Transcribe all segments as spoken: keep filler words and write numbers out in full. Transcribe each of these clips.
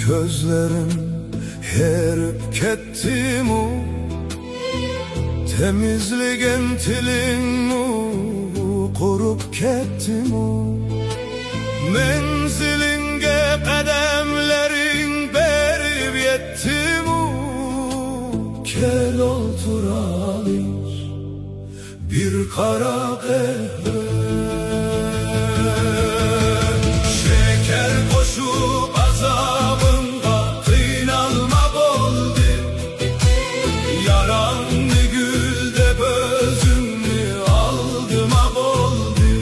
كۆزلىرىڭ ھېرىپ كەتتىمۇ؟ تېمىزلىگەن تىلىڭمۇ قۇرۇپ كەتتىمۇ؟ مەنزىلىڭگە قەدەملىرىڭ بېرىپ يەتتىمۇ؟ كەل ئولتۇرايلى بىر قارا قەھۋە. شېكەر قوشۇپ ئازابىڭغا قىينالما بولدى. ياراڭنى گۈل دەپ ئۆزۈڭنى ئالدىما بولدى.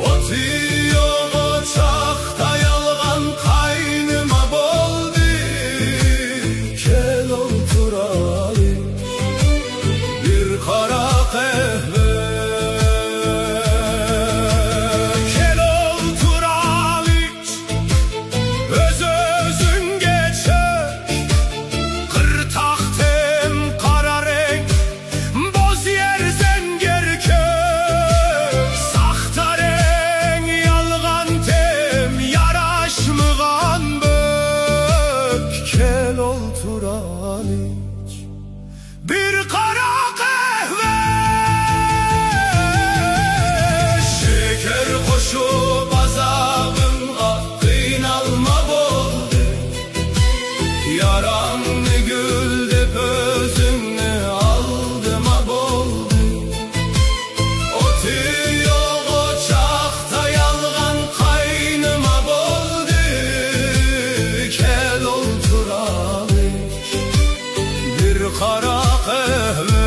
ئوتى يوق ئوچاقتا يالغان قاينىما بولدى. كەل ئولتۇرايلى بىر قارا قەھۋە. كەل ئولتۇرايلى ئۆز-ئۆزۈڭگە چۆك. قىرتاق تەم، قارا رەڭ، بوز يەر، زەڭگەر كۆك. ساختا رەڭ، يالغان تەم، ياراشمىغان بۆك. كەل ئولتۇرايلى بىر قارا قەھۋە. شېكەر قوشۇپ ئازابىڭغا قىينالما بولدى. ياراڭنى گۈل دەپ ئۆزۈڭنى ئالدىما بولدى. ئوتى يوق ئوچاقتا يالغان قاينىما بولدى. كەل ئولتۇرايلى بىر قارا قەھۋە.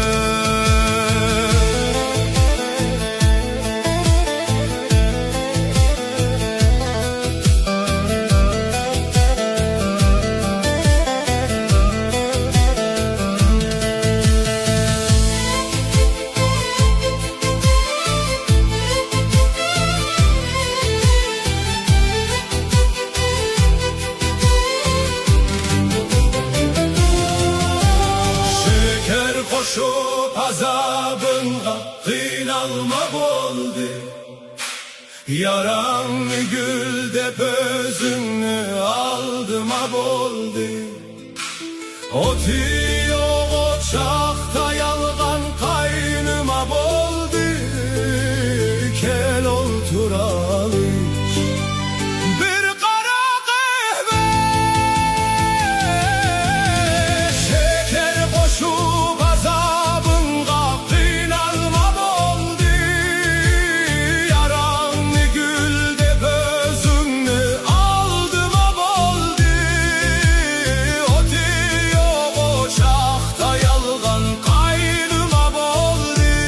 شېكەر قوشۇپ ئازابىڭغا قىينالما بولدى. ياراڭنى گۈل دەپ ئۆزۈڭنى ئالدىما بولدى. ئوتى يوق ئوچاقتا يالغان قاينىما بولدى. كەل ئولتۇرايلى بىر قارا قەھۋە. شېكەر قوشۇپ ئازابىڭغا قىينالما بولدى. ياراڭنى گۈل دەپ ئۆزۈڭنى ئالدىما بولدى. ئوتى يوق ئوچاقتا يالغان قاينىما بولدى.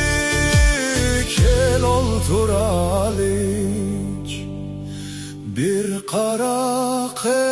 كەل ئولتۇرايلى بىر قارا قەھۋە.